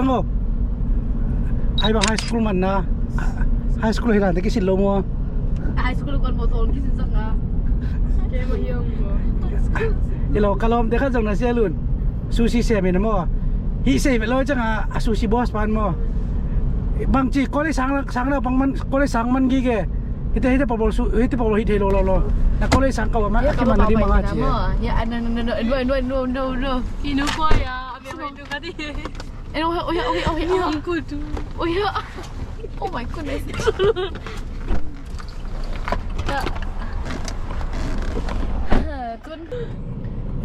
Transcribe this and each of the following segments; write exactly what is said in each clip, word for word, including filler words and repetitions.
Ngo. Ai bang high school man na. High school hi dan te kisin lo mo. High school kon mo tol kisin sang na. Ke mo hiong mo. Ilo kalom te khat zong na sia lun. Sushi se me na mo. Hi se me lo chang a, a sushi boss pan mo. Bang chi college sang, sang na bang man, college sang man gi ke. Hite, hite pabol su, hite pabol hite lo lo lo. Na college sang ka wa ma, aki man na di manga chi. Ya, no, no, no, no, no, no, no, no. Inu ko ya, abi mai du ka di. Eh, oh, oh, yeah, okay, okay, oh. Ang kudu. Oh, yeah. Oh my goodness.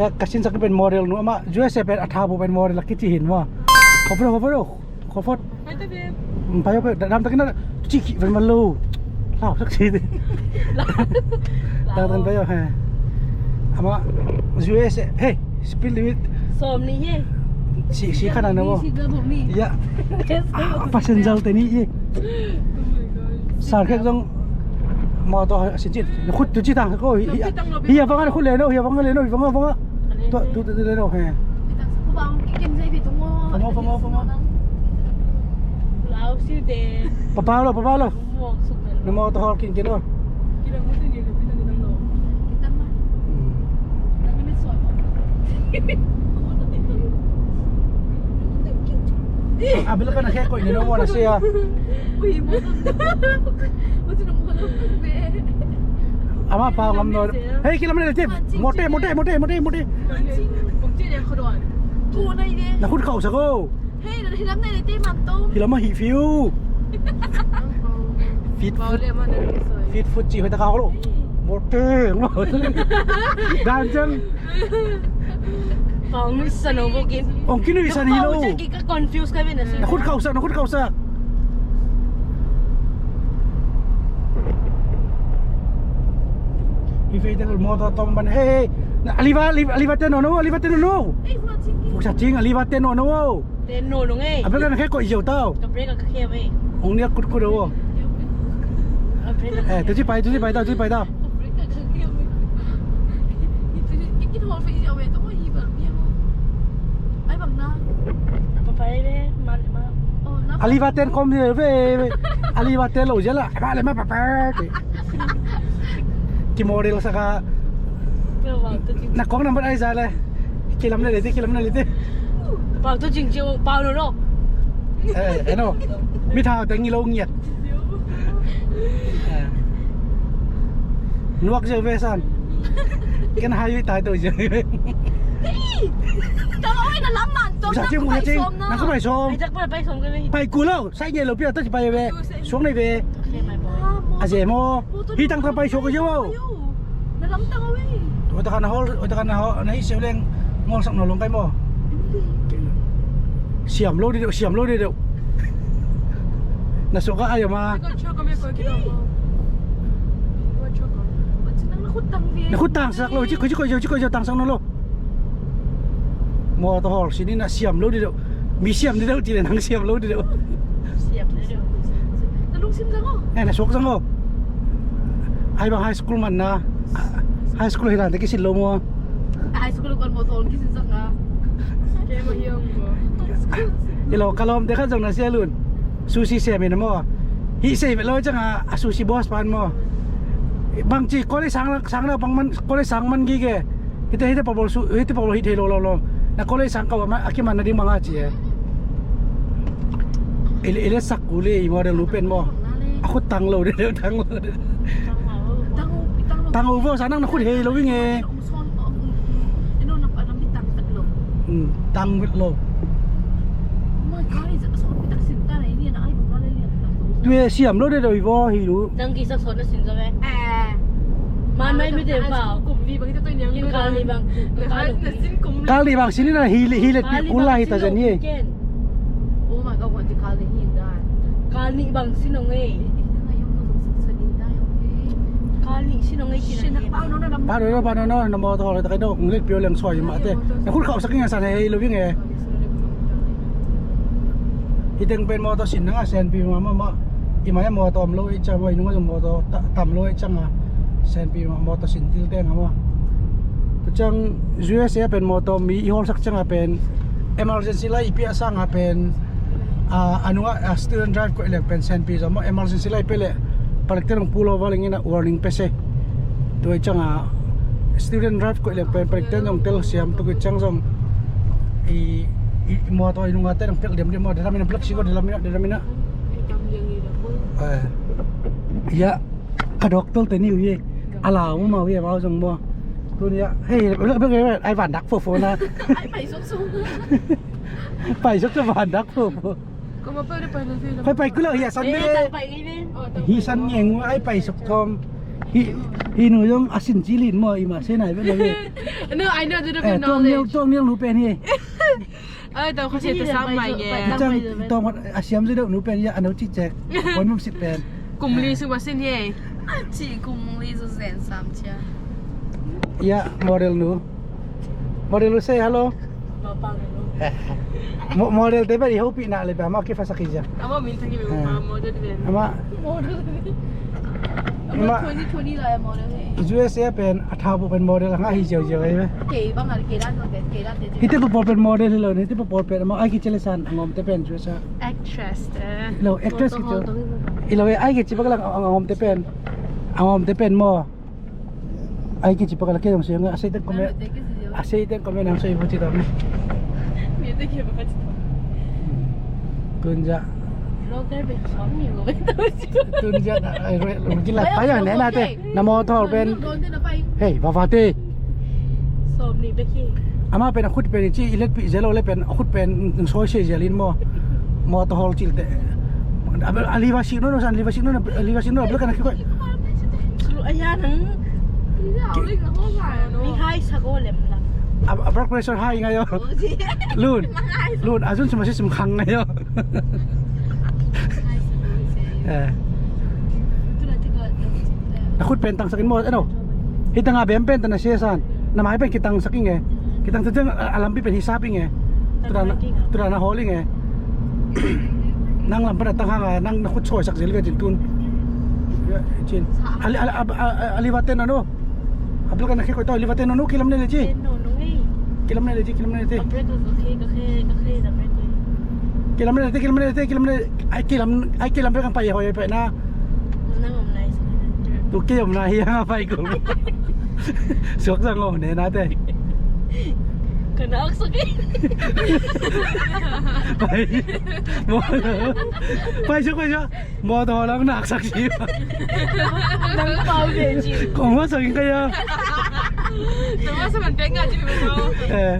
Ya, kasin sak pen model nu ama, U S A pen a thabu pen model la kici hin ma. Khofo, khofo, khofo. Pai, pai, dam takin na, ciki pen malu. Lau sak si. Lau takin pai, he. Ama, U S A, hey. Speed limit. Sawm nih hi. Si, si khan a na bo. Si ga bo mi. Ya. Ah, passenger te nih hi. Oh my God. Sar khek zong. Motor a sin cin. Na khut tu ci tang ko. Hi, hi, hi, a bang a na khut le no, hi, a bang a le no, hi, bang a, bang a. Tu, tu, tu, tu le no, he. Pamo, pamo, pamo. Lau si de. Papa lo, papa lo. Na motor hol kin kin lo. A bil ka na khe koih ni no mo na sia. Ama pa ngam no. Hei, kilam le tip. Mote, mote, mote, mote, mote. Na khut khau sa ko. Hei, na hilam na lete man tom. Hilam a hi fiu. Fit foot. Fit foot ci hoi ta ka holo. Bote. Dan jang. Kong sa no bo kin. Ong kinu isan hi lo. Ka confuse ka ben na si. Na khut khau sa, na khut khau sa. Hi fei te lo motor tom ban. Hei, hei. Na aliva, aliva, aliva te no no, aliva te no no. Fu sa ching aliva te no no. Te no no ngei. A brake na khe koih ziau tau. Ka brake ka khe mei. Ong nia kut kut o. Eh, tu ci pai, tu ci pai tau, tu ci pai tau. Aliva ten kom ve ve. Aliva ten lo zia la. Ba le ma pa pa. Ki model saka. Na kong number ai za le. Kilam le le ti, kilam le le ti. Pau tu jing jing pau no no. Eh, eh no. Mi thau teng ngi lo ngiat. Eh. Nuak jeu ve san. Ken hai tai to jeu. Tao oi na lam man to. Sa jing mu jing. Na ko pai som. Pai ku lo. Sai nge lo pia ta ci pai ve. Suang nei ve. A ze mo. Hi tang ta pai suak ko yo. Na lam tang a ve. Oi ta kan hol, oi ta kan hol. Na hi seu leng ngol sak no long kai mo. Siam lo di deuh, siam lo di deuh. Na suak a ai ma. Na khut tang sak lo, ci ko ci ko ci ko tang sak no lo. Motor hol sinin a siam lo di deuh. Mi siam di deuh, ci le nang siam lo di deuh. Siam lo di deuh. Na lungsim zang o. Eh, na suak zang o. Ai bang high school man na. High school hi dan te kisin lo mo. High school kon motor kisin zang na. Ke mo hiong mo. Ilo kalom te khat zong na sia lun. Sushi se me na mo. Hi se me lo chang a, a sushi boss pan mo. Bang ci college sang, sang na bang man, college sang man gi ke. Hite, hite pabol su, hite pabol hite lo lo lo. Na college sang ka wa ma, aki man na ding manga ci e. Ile, ile sak ku le i model nu pen mo. A khut tang lo de, tang lo de. Tang u vo sa nang na khut hei lo wing e. Tang wit lo. Tue siam lo de doi vo hi lu. Nang ki sak sawt na sin zaw e. Man mai mi te pau. Kum ni bang hita to niang. Kin kal ni bang. Kal ni bang sin na hi, hi le pi kul la hi ta zan hi. Oh my God, kal ni bang sin ong e. Kal ni sin ong e. Pa no no, pa no no, na motor hol ta kai no, nglik pio leng soi ma te. Na khut khau sak ing a san hei lo wing e. Hi teng pen motor sin nang a senpi ma ma ma. I mai a motor om lo i chang, i nung a motor tam lo i chang a senpi ma motor sin til teng a ma. Tu chang U S A pen motor mi i hol sak chang a pen emergency lai i pia sang a pen A, a nungah, a, student drive koih leng pen senpi zong maw, emergency light pia leh palikte nong pull over leng in a warning pia se. Tua i ciangah student drive koih leng pen palikte nong telsiam tuk i ciang zong i, i, i mawtaw i nungah te nong pelh diamdiam maw, dedamin a, black sigo dedamin a, dedamin a. Eh. Ya. Ka doctor te ni uh hi. A lau mah uh hi, amau zong maw. Tuni a, hei, ai vandak fofo na. Ai pai sok sok. Pai sok sok vandak fofo. Pai pai kula hi a san me. Hi san ngeng ai pai sok kom. Hi, hi nu zong a sin ci lin maw, i ma se nai ve lo ve. No, I know a little bit of knowledge. Tuang nial, tuang nial nu pen hi. Ai, tau kha se ta sam mai nge. Chang tong a siam zedeuh nu pen ya, a no ci cek. Pon mum sit pen. Kum li sung va sin hi. A ci kum li zu zen sam cia. Ya, model nu. Model nu say hello. Model te pen i hopih na le ba ma ki fa sa ki ja. Ama min ta ki be ma model pen. Ama. Model. Ama. Twenty twenty la model he. U S A pen a thau pen model nga hi ziau ziau ai. Kei bang a kei dan pen, kei dan te. Hite pa pawl pen model hi lo ni, hite pa pawl pen ama ai ki chele san a ngom te pen U S A. Actress te. Lo actress ki chu. I lo ai ki chi bak lang a ngom te pen. A ngom te pen maw. Ai ki chi bak lang ke dong siang a sei ten kome. A sei ten kome nang soi bu chi dam. Mi te ke ba chi dam. Kun ja. Blogger pen sawm ni lo pen to chi. Tun ziah na, ai, re, lo, gila, pai ang ne na te. Na motor pen. Hei, va va te. Sawm ni bek hi. Ama pen a khut pen ci i let pi zelo le pen a khut pen soi se zelin maw. Motor hol cil te. A liva si no no san liva si no no liva si no no bel kan a kikoi. Aya nang. Mi hai sa go lem la. A blood pressure high ngai yo. Lun. Lun, a zun sima si sim khang ngai yo. Eh. Na khut pen tangsak in maw, ano? Hita nga bem pen tana sia san. Na mai pen kitangsak ing e. Kitangsak teng a lampi pen hisap ing e. Tura na, tura na hol ing e. Nang lam pen a tang hang a, nang na khut soi sak zel ve cin tun. Cin. Ali, ali, ali, ali vaten ano. Abel ka na khe koi tau, liva te nonu kilam ne le ci. Kilam ne le ci, kilam ne le ci. Kilam ne le ci, kilam ne le ci, kilam ne. Ai kilam, ai kilam pe kan pai hoi pe na. Tu ke om na hi nga pai ko. Suak sang o ne na te. Ka nak suak e. Pai. Mo. Pai suak, pai suak. Motor lang naksak si. Nang pau de ci. Kong wa sang kaya. Nang wa sa man pek nga ci mo. Eh.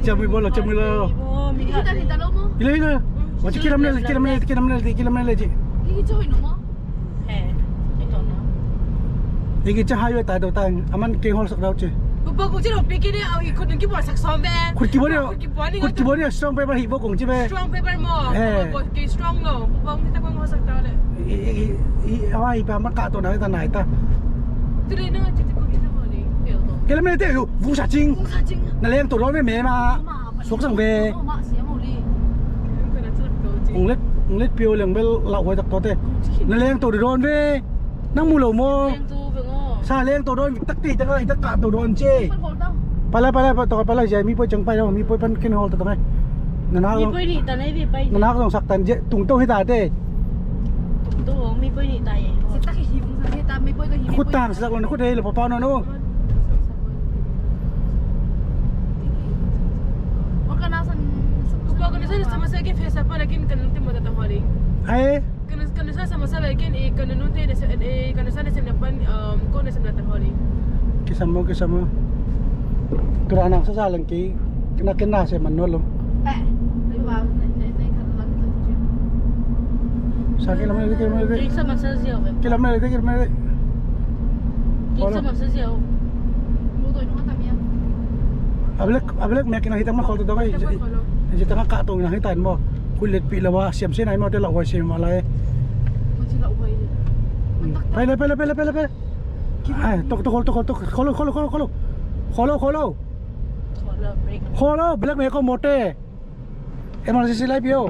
Ciamui bolo, ciamui lo. Ila, ila. Wa ci kilam ne, kilam ne, kilam ne, kilam ne ci. Igi ca highway tai do tang aman keng hol sak dau ci. Bukbok kong ci lo pi kini au i khut nung ki bol sak som be. Khut ki bol ni, khut ki bol ni, khut ki bol ni strong paper hi bok kong ci be. Strong paper mo. Eh. Bukbok ki strong lo. Bukbok ni ta kong hol sak dau le. I, i, i, awa i pa man ka to nai ta nai ta. Tu le na ci ti kong ci ta mo ni. Kilam ne te yu, vung sa cing. Vung sa cing. Na leng to lo me me ma. Suak sang ve. Hong let, hong let piau leng bel lau huai tak tua te. Na leng to de don ve. Nang mu lo mo. Sa leng to don tak ti tak ai tak ka to don ce. Pala, pala, pa to pala zia mi poi cang pai lo, mi poi pan ken hol ta tong ai. Na na. Mi poi ni ta nai ve pai. Na na dong sak tan je tung to hi ta te. Tung to mi poi ni ta ye. Khut tang sak lo na khut hei lo pa pa no no. Organization sama sa ke fesa pa lakin kan ultimo ta holi. Ai. Kan kan sa sama sa lakin i kan nute de e kan sa de sem pan um ko de sem ta holi. Kisamo, kisamo. Kira nang sa salang ki na kena se manolo. Sa kilam na kilam na. Kilam na kilam na. A blek, a blek mek ina hitang ma khol to dong ai. Hitang ka to ina hitan mo. Kulet pi lawa siam sin ai mo te lawa siam ma lai. Pai le, pai le, pai le, pai le, pai le. Ai, tok, tok, tok, tok. Kholo, kholo, kholo, kholo. Kholo, kholo. Kholo, blek mek ko mote. Emergency light pia o.